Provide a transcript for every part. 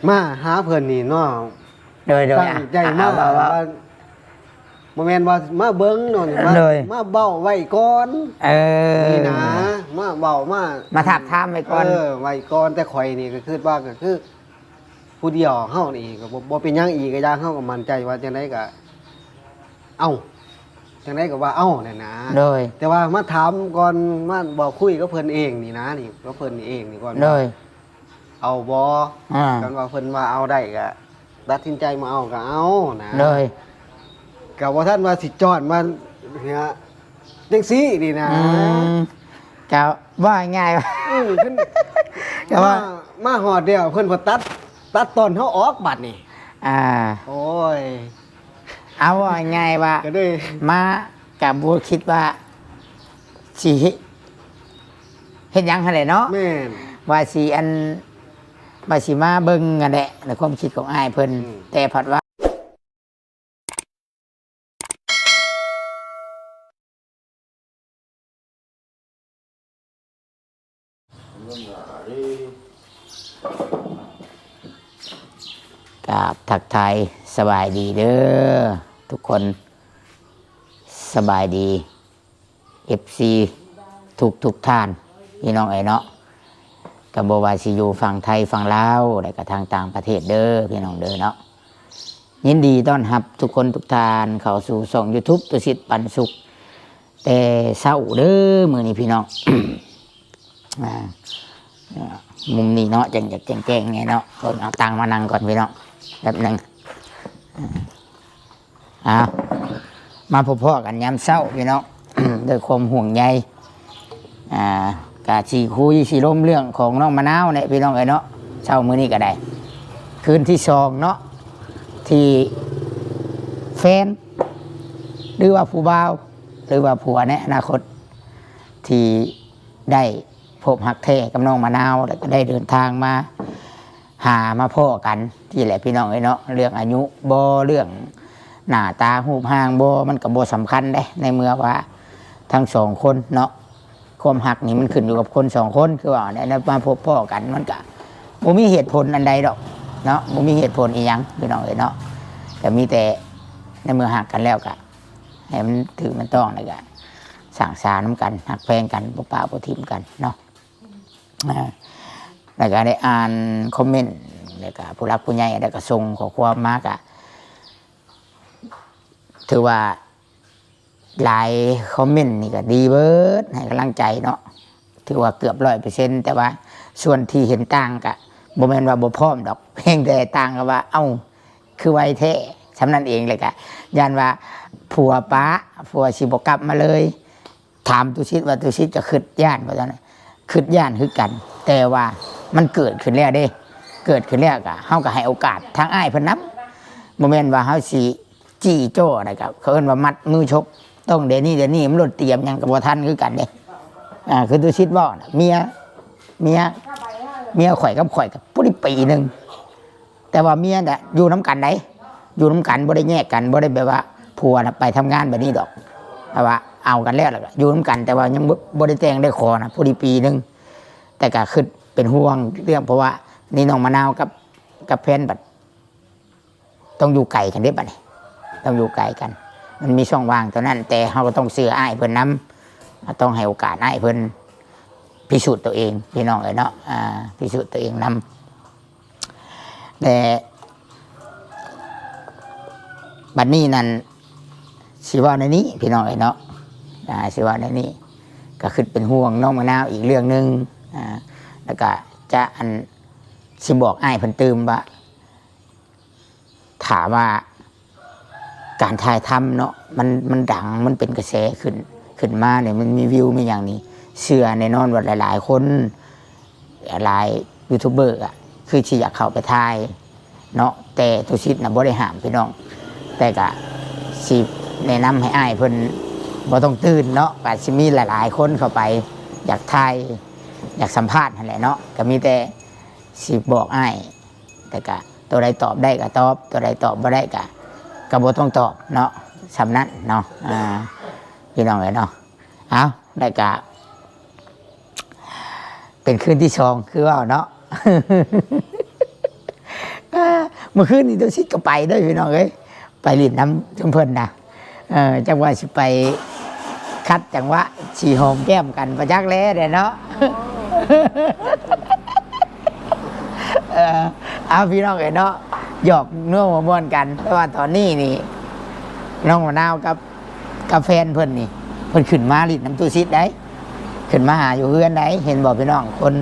ມາຫາເພິ່ນນີ້ເນາະ ໂດຍ ໂດຍ ຕັ້ງໃຈມາ ອ່ະ ເວົ້າ ເວົ້າ ວ່າ ບໍ່ແມ່ນວ່າມາເບິ່ງເນາະ ມາ ໂດຍ ມາເວົ້າໄວ້ກ່ອນ ເອີ ນີ້ນະ ມາເວົ້າ ມາ ມາທາບທາມໄວ້ກ່ອນ ເອີ ໄວ້ກ່ອນ ແຕ່ຂ້ອຍນີ້ກໍຄິດວ່າກໍຄືຜູ້ດຽວເຮົານີ້ກໍບໍ່ ບໍ່ເປັນຫຍັງອີກ ກໍຢ່າ ເຮົາກໍໝັ້ນໃຈວ່າຈັ່ງໃດກໍເອົາ ຈັ່ງໃດກໍວ່າເອົານັ້ນນະ ໂດຍ ແຕ່ວ່າມາຖາມກ່ອນ ມາເວົ້າຄຸຍກັບເພິ່ນເອງນີ້ນະ ນີ້ ກັບເພິ່ນນີ້ເອງນີ້ກ່ອນ ໂດຍ ເອົາບໍ່ ອ່າ ຄັນວ່າເພິ່ນວ່າເອົາໄດ້ກໍຕັດສິນໃຈມາເອົາກໍເອົານະ ໂດຍ ກໍບໍ່ທັນວ່າຊິຈ້ອນມາ ເອີ ຈັ່ງຊີ້ນີ້ນະ ອືມ ກໍວ່າງ່າຍ ເອີ ເພິ່ນ ກໍວ່າ ມາ ມາຮອດແລ້ວ ເພິ່ນກໍຕັດ ຕັດຕອນເຮົາອອກບັດນີ້ ອ່າ ໂອ້ຍ ເອົາວ່າງ່າຍວ່າ ກໍເລີຍ ມາກໍບໍ່ຄິດວ່າຊິເຮັດ ເຮັດຫຍັງຫັ້ນແຫຼະເນາະ ແມ່ນ ວ່າຊິອັນ ວ່າຊິມາເບິ່ງຫັ້ນແຫຼະ ໃນຄວາມຄິດຂອງອ້າຍເພິ່ນ ອືມ ແຕ່ພັດວ່າ ກາບທັກທາຍສະບາຍດີເດີທຸກຄົນ ສະບາຍດີ ເອັຟຊີ ທຸກໆທ່ານ ພີ່ນ້ອງເອີຍເນາະ ກໍບໍ່ວ່າຊິຢູ່ຝັ່ງໄທຝັ່ງລາວ ແລະກະທາງຕ່າງປະເທດເດີ ພີ່ນ້ອງເດີເນາະ. ຍິນດີຕ້ອນຮັບທຸກຄົນທຸກທ່ານເຂົ້າສູ່ຊ່ອງຢູທູບ ຕຸສິດປັນສຸກ ແຕ່ເຊົ້າເດີ ມື້ນີ້ພີ່ນ້ອງ ອ່າ ມຸມນີ້ເນາະ ຈັ່ງຢາກແຈ້ງໆແດ່ເນາະ ເບິ່ງເອົາຕັ່ງມານັ່ງກ່ອນພີ່ນ້ອງ ແປັບໜຶ່ງ ອ່າ ມາພົບພໍ້ກັນຍາມເຊົ້າພີ່ນ້ອງ ດ້ວຍຄວາມຫ່ວງໃຍ ອ່າ ກະຊິຄຸຍຊິລົມເລື່ອງຂອງນ້ອງມະນາວແຫຼະພີ່ນ້ອງເອີຍເນາະ ເຊົ້າມື້ນີ້ກໍໄດ້ ຄືນທີສອງເນາະ ທີ່ແຟນ ຫຼືວ່າຜູ້ບ່າວ ຫຼືວ່າຜົວໃນອະນາຄົດ ທີ່ໄດ້ພົບຮັກແທ້ກັບນ້ອງມະນາວ ແລ້ວກໍໄດ້ເດີນທາງມາຫາມາພໍ້ກັນ ນີ້ແຫຼະພີ່ນ້ອງເອີຍເນາະ ເລື່ອງອາຍຸບໍ ເລື່ອງໜ້າຕາຮູບຮ່າງບໍ ມັນກໍບໍ່ສຳຄັນເດ້ ໃນເມື່ອວ່າທັງສອງຄົນເນາະ ຄວາມຮັກນີ້ມັນຂຶ້ນຢູ່ກັບຄົນສອງຄົນ ຄືວ່າແນວມາພົບພໍ້ກັນ ມັນກະບໍ່ມີເຫດຜົນອັນໃດດອກເນາະ ບໍ່ມີເຫດຜົນອີ່ຫຍັງພີ່ນ້ອງເອີຍເນາະ ກະມີແຕ່ໃນເມື່ອຮັກກັນແລ້ວກະໃຫ້ມັນຖືກມັນຕ້ອງ ແລ້ວກະສ້າງສານຳກັນ ຮັກແພງກັນ ບໍ່ປະບໍ່ຖິ້ມກັນເນາະ ອາ ແລ້ວກະໄດ້ອ່ານຄອມເມັນ ແລ້ວກະຜູ້ຫຼັກຜູ້ໃຫຍ່ ແລ້ວກະສົ່ງຂໍ້ຄວາມມາ ກະຖືວ່າ ຫຼາຍຄອມເມັນນີ້ກໍດີເບີດ ໃຫ້ກຳລັງໃຈເນາະ ຖືວ່າເກືອບຮ້ອຍເປີເຊັນ ແຕ່ວ່າສ່ວນທີ່ເຫັນຕ່າງກໍບໍ່ແມ່ນວ່າບໍ່ພ້ອມດອກ ພຽງແຕ່ຕ່າງກັນວ່າ ເອົ້າ ຄືໄວແທ້ ສ່ຳນັ້ນເອງ ແລ້ວກໍຢ້ານວ່າຜົວປະ ຜົວຊິບໍ່ກັບມາເລີຍ ຖາມຕຸສິດວ່າ ຕຸສິດກໍຄິດຢ້ານບໍ່? ຕອນນັ້ນຄິດຢ້ານຄືກັນ ແຕ່ວ່າມັນເກີດຂຶ້ນແລ້ວເດ້ ເກີດຂຶ້ນແລ້ວກໍ ເຮົາກໍໃຫ້ໂອກາດທາງອ້າຍເພິ່ນນຳ ບໍ່ແມ່ນວ່າເຮົາຊິ ຈີ້ຈ້ອ ແລ້ວກໍເຂົາເອີ້ນວ່າມັດມືຊົກ ຕ້ອງແນວນີ້ແນວນີ້ ມັນໂລດຕຽມຫຍັງກໍບໍ່ທັນຄືກັນເດ້ ອ່າ ຄືຕຸສິດເວົ້ານະ ເມຍ ເມຍ ເມຍຂ້ອຍກັບຂ້ອຍກໍພໍດີປີໜຶ່ງ ແຕ່ວ່າເມຍນະຢູ່ນຳກັນໃດ ຢູ່ນຳກັນ ບໍ່ໄດ້ແຍກກັນ ບໍ່ໄດ້ແບບວ່າຜົວນະໄປທຳງານແບບນີ້ດອກ ແຕ່ວ່າເອົາກັນແລ້ວ ແລ້ວກໍຢູ່ນຳກັນ ແຕ່ວ່າຍັງບໍ່ ບໍ່ໄດ້ແຕ່ງໄດ້ຂໍນະ ພໍດີປີໜຶ່ງ ແຕ່ກໍຄິດເປັນຫ່ວງເລື່ອງ ເພາະວ່ານີ້ນ້ອງມະນາວກັບ ກັບແຟນບັດ ຕ້ອງຢູ່ໄກກັນເດ້ບັດນີ້ ຕ້ອງຢູ່ໄກກັນ ມັນມີຊ່ອງວ່າງເທົ່ານັ້ນ ແຕ່ເຮົາກໍຕ້ອງເຊື່ອອ້າຍເພິ່ນນຳ ເຮົາຕ້ອງໃຫ້ໂອກາດອ້າຍເພິ່ນພິສູດຕົວເອງ ພີ່ນ້ອງເອີຍເນາະ ອ່າ ພິສູດຕົວເອງນຳ ແຕ່ບັດນີ້ນັ້ນ ຊິເວົ້າແນວນີ້ ພີ່ນ້ອງເອີຍເນາະ ອ່າ ຊິເວົ້າແນວນີ້ ກໍຄິດເປັນຫ່ວງນ້ອງມະນາວອີກເລື່ອງໜຶ່ງ ອ່າ ແລ້ວກໍຈະ ອັນ ຊິບອກອ້າຍເພິ່ນຕື່ມວ່າ ຖ້າວ່າການຖ່າຍທຳເນາະ ມັນ ມັນດັງ ມັນເປັນກະແສຂຶ້ນ ຂຶ້ນມານີ້ ມັນມີວິວມີຫຍັງນີ້ ເຊື່ອແນ່ນອນວ່າຫຼາຍໆຄົນ ຫຼາຍຢູທູບເບີອະ ຄືຊິຢາກເຂົ້າໄປຖ່າຍເນາະ ແຕ່ຕຸສິດນະບໍ່ໄດ້ຫ້າມພີ່ນ້ອງ ແຕ່ກະຊິແນະນຳໃຫ້ອ້າຍເພິ່ນບໍ່ຕ້ອງຕື່ນເນາະ ກະຊິມີຫຼາຍໆຄົນເຂົ້າໄປ ຢາກຖ່າຍ ຢາກສຳພາດຫັ້ນແຫຼະເນາະ ກະມີແຕ່ຊິບອກອ້າຍ ແຕ່ກະຕົວໃດຕອບໄດ້ກະຕອບ ຕົວໃດຕອບບໍ່ໄດ້ກະ ກະບໍ່ຕ້ອງຕອບເນາະ ສ່ຳນັ້ນເນາະ ອ່າ ພີ່ນ້ອງເອີຍເນາະ ເອົາ ແລ້ວກະ ເປັນຄືນທີສອງ ຄືເວົ້າເນາະ ມື້ຄືນນີ້ຕຸສິດກໍໄປເດີພີ່ນ້ອງເອີຍ ໄປຫຼິ້ນນຳຊຸມເພິ່ນນະ ເອີ ຈັກວ່າຊິໄປຂັດຈັງຫວະຊິຫອມແກ້ມກັນ ບໍ່ຈັກແລແຫຼະເນາະ. ເອີ ເອົາ ພີ່ນ້ອງເອີຍເນາະ ຫຍອກນົວຫົວມ່ວນກັນ ແຕ່ວ່າຕອນນີ້ນີ້ ນ້ອງມະນາວກັບ ກັບແຟນເພິ່ນນີ້ ເພິ່ນຂຶ້ນມາຫຼິ້ນນຳຕຸສິດໄດ໋ ຂຶ້ນມາຫາຢູ່ເຮືອນໄດ໋ ເຫັນບໍ່ພີ່ນ້ອງ ຄົນ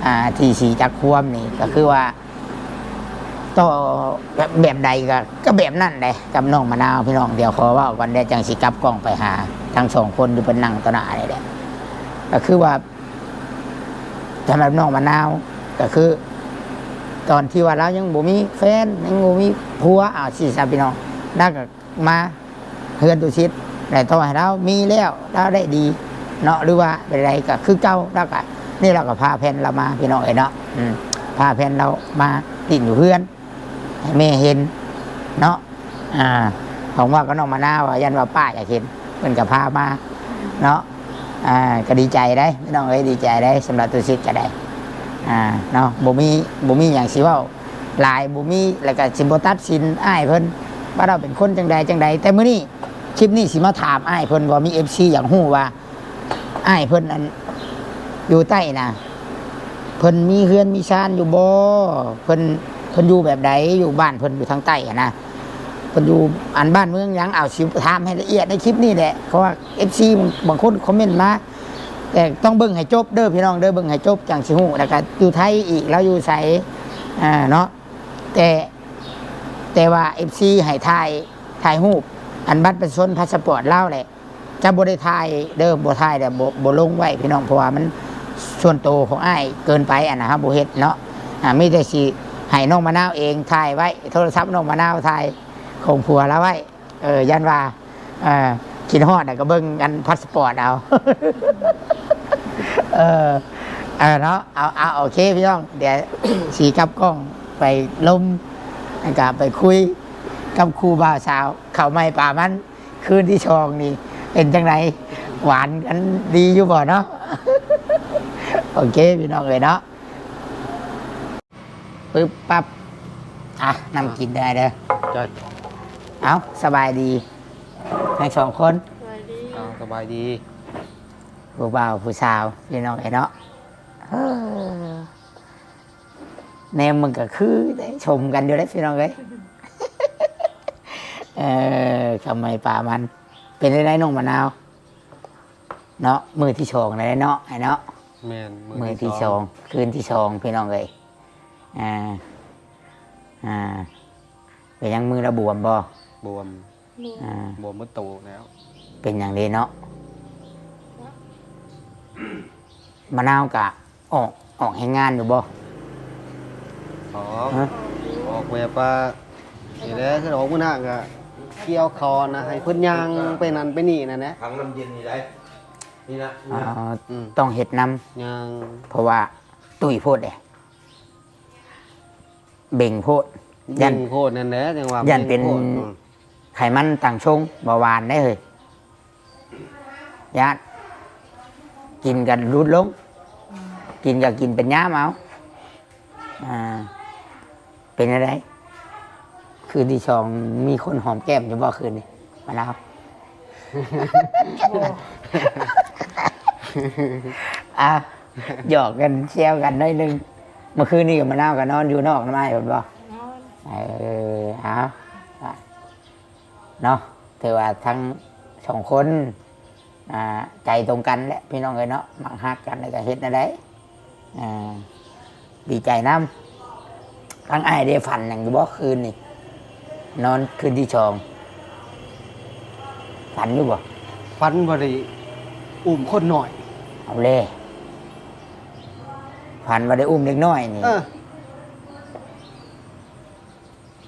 ອ່າ ທີ່ຊິຈັກຄວາມນີ້ ກໍຄືວ່າ ຕໍ່ແບບ ແບບໃດກໍ ກໍແບບນັ້ນແຫຼະ ກັບນ້ອງມະນາວພີ່ນ້ອງ. ດຽວຂໍເວົ້າກ່ອນ ດຽວຈັ່ງຊິກັບກ້ອງໄປຫາທັງສອງຄົນທີ່ເພິ່ນນັ່ງຕໍ່ໜ້ານີ້ແຫຼະ. ກໍຄືວ່າ ສຳລັບນ້ອງມະນາວ ກໍຄື ຕອນທີ່ວ່າລາວຍັງບໍ່ມີແຟນ ຍັງບໍ່ມີຜົວ ເອົາ ຊີ້ຊະພີ່ນ້ອງ ລາວກໍມາເຮືອນຕຸສິດ ແລະ ຕໍ່ໃຫ້ລາວມີແລ້ວ ລາວໄດ້ດີເນາະ ຫຼືວ່າແບບໃດກໍຄືເກົ່າ ລາວກໍ ນີ້ລາວກໍພາແຟນລາວມາ ພີ່ນ້ອງເອີຍເນາະ ອືມ ພາແຟນລາວມາຫຼິ້ນຢູ່ເຮືອນ ໃຫ້ແມ່ເຫັນເນາະ. ອ່າ ຂອງວ່າກັບນ້ອງມະນາວ ຢ້ານວ່າປ້າຢາກເຫັນ ເພິ່ນກໍພາມາເນາະ. ອ່າ ກໍດີໃຈໄດ໋ ພີ່ນ້ອງເອີຍ ດີໃຈໄດ໋ ສຳລັບຕຸສິດກໍໄດ້ ອ່າ ເນາະ ບໍ່ມີ ບໍ່ມີຫຍັງຊິເວົ້າຫຼາຍ ບໍ່ມີ ແລ້ວກໍຊິບໍ່ຕັດສິນອ້າຍເພິ່ນວ່າລາວເປັນຄົນຈັ່ງໃດຈັ່ງໃດ. ແຕ່ມື້ນີ້ ຄລິບນີ້ຊິມາຖາມອ້າຍເພິ່ນ ວ່າມີເອັຟຊີຢາກຮູ້ວ່າ ອ້າຍເພິ່ນ ອັນ ຢູ່ໃຕ້ນະ ເພິ່ນມີເຮືອນມີຊານຢູ່ບໍ່? ເພິ່ນ ເພິ່ນຢູ່ແບບໃດ? ຢູ່ບ້ານເພິ່ນຢູ່ທາງໃຕ້ຫັ້ນນະ ເພິ່ນຢູ່ ອັນ ບ້ານເມືອງຫຍັງ? ເອົາ ຊິຖາມໃຫ້ລະອຽດໃນຄລິບນີ້ແຫຼະ ເພາະວ່າເອັຟຊີບາງ ບາງຄົນຄອມເມັນມາ ແຕ່ຕ້ອງເບິ່ງໃຫ້ຈົບເດີພີ່ນ້ອງເດີ ເບິ່ງໃຫ້ຈົບຈັ່ງຊິຮູ້. ແລ້ວກໍຢູ່ໄທອີກ ລາວຢູ່ໃສ? ອ່າ ເນາະ ແຕ່ ແຕ່ວ່າເອັຟຊີໃຫ້ຖ່າຍ ຖ່າຍຮູບ ອັນ ບັດປະຊາຊົນ ພາສປອດລາວແຫຼະ ຈະບໍ່ໄດ້ຖ່າຍເດີ ບໍ່ຖ່າຍແລ້ວ ບໍ່ ບໍ່ລົງໄວ້ພີ່ນ້ອງ ເພາະວ່າມັນສ່ວນໂຕຂອງອ້າຍເກີນໄປ ອັນນະ ເຮົາບໍ່ເຮັດເນາະ. ອ່າ ມີແຕ່ຊິໃຫ້ນ້ອງມະນາວເອງຖ່າຍໄວ້ ໂທລະສັບນ້ອງມະນາວຖ່າຍຂອງຜົວລາວໄວ້ ເອີ ຢ້ານວ່າ ເອີ ຄິດຮອດແລ້ວກໍເບິ່ງອັນພາສປອດເອົາ ເອີ ເອີ ເນາະ. ເອົາ ເອົາ ໂອເຄພີ່ນ້ອງ ດຽວຊິກັບກ້ອງໄປລົມ ແລ້ວກໍໄປຄຸຍກັບຄູ່ບ່າວສາວ ເຂົ້າໃໝ່ປາມັນ ຄືນທີສອງນີ້ເປັນຈັ່ງໃດ ຫວານກັນດີຢູ່ບໍ່ເນາະ? ໂອເຄພີ່ນ້ອງເອີຍເນາະ ປຶບປັບ ອ່ະ ນ້ຳກິນໄດ້ເດີ. ເອົາ ສະບາຍດີທັງສອງຄົນ ສະບາຍດີ ເອົາ ສະບາຍດີ ຜູ້ບ່າວຜູ້ສາວພີ່ນ້ອງເອີຍເນາະ. ເອີ ແນມມັນກໍຄືໄດ້ຊົມກັນຢູ່ເດ້ພີ່ນ້ອງເອີຍ ເອີ ຄຳໄມ້ປາມັນ. ເປັນຈັ່ງໃດນ້ອງມະນາວເນາະ ມື້ທີສອງແລ້ວເນາະ ອ້າຍເນາະ? ແມ່ນ ມື້ທີສອງ ຄືນທີສອງພີ່ນ້ອງເອີຍ. ອ່າ ອ່າ ເປັນຫຍັງ ມືລະບວມບໍ່? ບວມ ອ່າ ບວມໝົດໂຕແລ້ວ. ເປັນຫຍັງເດເນາະ? ມະນາວກະອອກ ອອກແຮງງານຢູ່ບໍ່? ອອກ ຮະ? ອອກແບບວ່າ ນີ້ແຫຼະ ຄືອອກມື້ໜ້າກະກ່ຽວເຂົ້ານະ ໃຫ້ເພິ່ນຍ່າງໄປນັ້ນໄປນີ້ນັ້ນແຫຼະ. ຖັງນ້ຳເຢັນນີ້ໄດ໋ ນີ້ນະ ອໍ ອືມ ຕ້ອງເຮັດນຳ ຍ່າງ ເພາະວ່າຕຸ້ຍໂພດເດ້. ເບັງໂພດ ຢ້ານ ເບັງໂພດນັ້ນແຫຼະ ຈັ່ງວ່າຢ້ານເປັນ ເບັງໂພດ ອືມ ໄຂມັນຕັ້ງຊົງ ເບົາຫວານໄດ໋ເຮີ້ຍ ຢ້ານ ກິນກໍຫຼຸດລົງ ກິນກໍກິນເປັນຍາມເອົາ. ອ່າ ເປັນຈັ່ງໃດ ຄືນທີສອງ ມີຄົນຫອມແກ້ມຢູ່ບໍ່ຄືນນີ້? ມາລາວ ບໍ່ ອ່ະ ຫຍອກກັນແຊວກັນໜ້ອຍໜຶ່ງ. ເມື່ອຄືນນີ້ກໍມະນາວກໍນອນຢູ່ນອກນຳອ້າຍເພິ່ນບໍ່? ນອນ ເອີ ເອົາ ເນາະ ຖືວ່າທັງສອງຄົນ ອ່າ ໃຈຕົງກັນແຫຼະພີ່ນ້ອງເອີຍເນາະ ມັກຮັກກັນແລ້ວກໍເຮັດແນວໃດ ອ່າ ດີໃຈນຳ. ທາງອ້າຍໄດ້ຝັນຫຍັງຢູ່ບໍ່ຄືນນີ້? ນອນຄືນທີສອງ ຝັນຢູ່ບໍ່? ຝັນວ່າໄດ້ອຸ້ມຄົນນ້ອຍ. ເອົາແລ້ວ ຝັນວ່າໄດ້ອຸ້ມເດັກນ້ອຍນີ້ ເອີ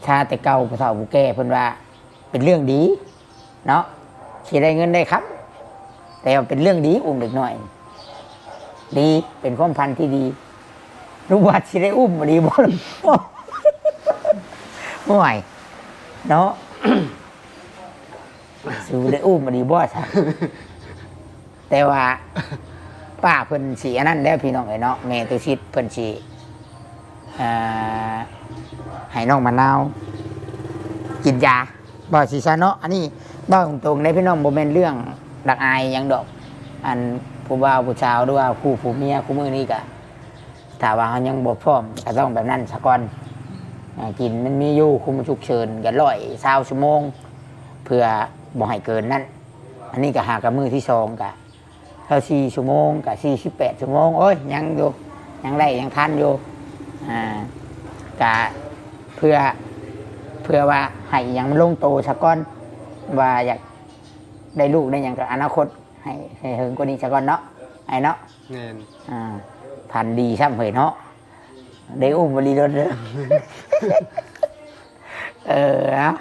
ຊາແຕ່ເກົ່າ ຜູ້ເຖົ້າຜູ້ແກ່ເພິ່ນວ່າເປັນເລື່ອງດີເນາະ ຊິໄດ້ເງິນໄດ້ຄຳ ແຕ່ວ່າເປັນເລື່ອງດີ ອຸ້ມເດັກນ້ອຍດີ ເປັນຄວາມຝັນທີ່ດີ. ລູກວ່າຊິໄດ້ອຸ້ມອີ່ຫຼີບໍ່? ໂອ້ຍ ເນາະ ຊິໄດ້ອຸ້ມອີ່ຫຼີບໍ່ຊະ? ແຕ່ວ່າປ້າເພິ່ນຊິອັນນັ້ນແລ້ວພີ່ນ້ອງເອີຍເນາະ ແມ່ຕຸສິດເພິ່ນຊິ ອ່າ ໃຫ້ນ້ອງມະນາວກິນຢາ ເວົ້າຊິຊະເນາະ. ອັນນີ້ເວົ້າຕົງໆເດ້ພີ່ນ້ອງ ບໍ່ແມ່ນເລື່ອງລັກອາຍຫຍັງດອກ. ອັນຜູ້ບ່າວຜູ້ສາວ ຫຼືວ່າຄູ່ຜົວເມຍຄູ່ມື້ນີ້ກະ ຖ້າວ່າເຮົາຍັງບໍ່ພ້ອມ ກະຕ້ອງແບບນັ້ນສາກ່ອນ. ອາ ກິນມັນມີຢູ່ ຄຸມສຸກເສີນກະຮ້ອຍຊາວຊົ່ວໂມງ ເພື່ອບໍ່ໃຫ້ເກີນນັ້ນ. ອັນນີ້ກະຫາກະມື້ທີສອງກະ ຊາວສີ່ຊົ່ວໂມງ ກະສີ່ສິບແປດຊົ່ວໂມງ ໂອ້ຍ ຍັງຢູ່ ຍັງໄດ້ ຍັງທັນຢູ່. ອາ ກະເພື່ອ ເພື່ອວ່າໃຫ້ອີ່ຫຍັງມັນລົງໂຕສາກ່ອນ ວ່າຢາກໄດ້ລູກໄດ້ຫຍັງ ກະອະນາຄົດໃຫ້ ໃຫ້ເຫິງກວ່ານີ້ສາກ່ອນເນາະ ອ້າຍເນາະ. ແມ່ນ. ອາ ຝັນດີຊ້ຳເຮີຍເນາະ ໄດ້ອຸ້ມບໍລິລົດເດີ. ເອີ ເອົາ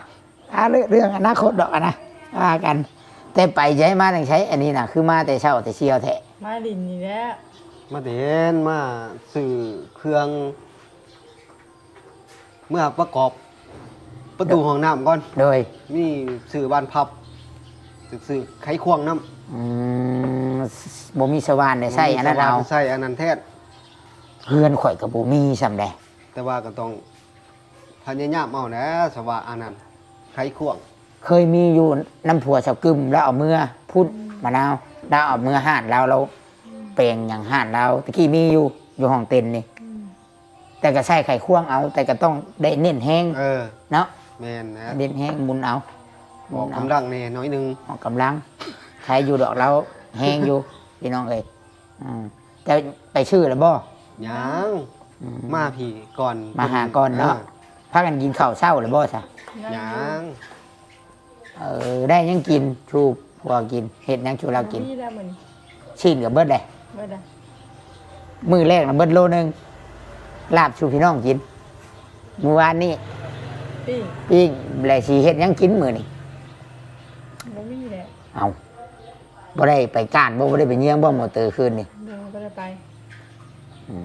ອາ ເລື່ອງ ເລື່ອງອະນາຄົດດອກ ອັນນະ ວ່າກັນ. ແຕ່ໄປໃສ ມາຈັ່ງໃດ ອັນນີ້ນະ ຄືມາແຕ່ເຊົ້າແຕ່ຊຽວແທ້? ມາຫຼິ້ນນີ້ແຫຼະ ມາແຕ່ເຫັນ ມາຊື້ເຄື່ອງ ເມືອປະກອບປະຕູຫ້ອງນ້ຳກ່ອນ. ໂດຍ ມີຊື້ບານພັບ ຊື້ໄຂຄວງນຳ. ອືມ ບໍ່ມີສະຫວ່ານ ໄດ້ໃຊ້ອັນນັ້ນເອົາ ໃຊ້ອັນນັ້ນແທນ. ເຮືອນຂ້ອຍກະບໍ່ມີຊ້ຳໃດ ແຕ່ວ່າກະຕ້ອງ ພະຍາຍາມເອົາແຫຼະ ສະຫວ່ານອັນນັ້ນ ໄຂຄວງ. ເຄີຍມີຢູ່ນຳຜົວສາວກຶມ ລາວເອົາເມືອພຸ້ນ ມະນາວ ລາວເອົາເມືອຮ້ານລາວ ລາວແປງຫຍັງຮ້ານລາວ ຕະກີ້ມີຢູ່ ຢູ່ຫ້ອງເຕັນນີ້. ອືມ ແຕ່ກະໃຊ້ໄຂຄວງເອົາ ແຕ່ກະຕ້ອງໄດ້ເນັ້ນແຮງ. ເອີ ເນາະ. ແມ່ນແຫຼະ ເນັ້ນແຮງ ໝູນເອົາ ອອກກຳລັງແດ່ໜ້ອຍໜຶ່ງ ອອກກຳລັງ. ໃຄຢູ່ດອກ ລາວແຮງຢູ່ ພີ່ນ້ອງເອີຍ. ອືມ ເຈົ້າໄປຊື້ແລ້ວບໍ່? ຍັງ. ອືມ ມາພີ້ກ່ອນ ມາຫາກ່ອນເນາະ. ເອີ ພາກັນກິນເຂົ້າເຊົ້າແລ້ວບໍ່ຊະ? ຍັງ. ເອີ ໄດ້ຫຍັງກິນ? ຊູພວກກິນ ເຮັດຫຍັງຊູລາວກິນ? ມີແລ້ວມື້ນີ້ ຊີ້ນກະເບິດເດ້. ເບິດແລ້ວ. ມື້ແລກນະເບິດໂລໜຶ່ງ ລາບສູ່ພີ່ນ້ອງກິນ. ມື້ວານນີ້ປີ້ງ ປີ້ງ ແລະຊິເຮັດຫຍັງກິນມື້ນີ້? ບໍ່ມີແຫຼະ. ເອົ້າ ບໍ່ໄດ້ໄປກ້ານບໍ່? ບໍ່ໄດ້ໄປຍ່ຽງບໍ່ມໍເຕີຄືນນີ້? ບໍ່ ບໍ່ໄດ້ໄປ. ອື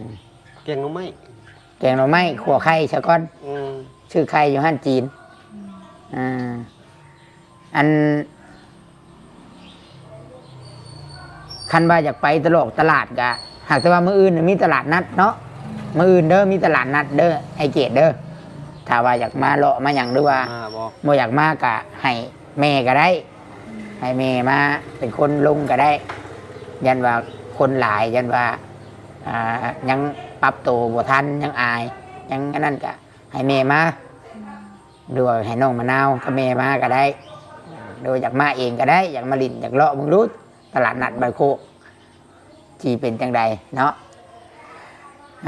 ມ ແກງໜໍ່ໄມ້ ແກງໜໍ່ໄມ້ ຂົ້ວໄຂ່ຊະກ່ອນ. ອືມ ຊື້ໄຂ່ຢູ່ຮ້ານຈີນ. ອືມ ອ່າ ອັນ ຄັນວ່າຢາກໄປຕະຫຼອກຕະຫຼາດກະ ຫາກແຕ່ວ່າມື້ອື່ນມີຕະຫຼາດນັດເນາະ. ມື້ອື່ນເດີ ມີຕະຫຼາດນັດເດີ ອ້າຍເກດເດີ. ຖ້າວ່າຢາກມາເລາະມາຫຍັງ ຫຼືວ່າ ມາບໍ່ ບໍ່ຢາກມາກະໃຫ້ແມ່ກະໄດ້ ໃຫ້ແມ່ມາເປັນຄົນລົງກະໄດ້. ຢ້ານວ່າຄົນຫຼາຍ ຢ້ານວ່າ ອ່າ ຍັງປັບໂຕບໍ່ທັນ ຍັງອາຍ ຍັງອັນນັ້ນ ກະໃຫ້ແມ່ມາ ຫຼືວ່າໃຫ້ນ້ອງມະນາວກັບແມ່ມາກະໄດ້ ຫຼືວ່າຢາກມາເອງກະໄດ້. ຢາກມາຫຼິ້ນ ຢາກເລາະເບິ່ງດູ ຕະຫຼາດນັດບ້ານໂຄກ ຊິເປັນຈັ່ງໃດເນາະ.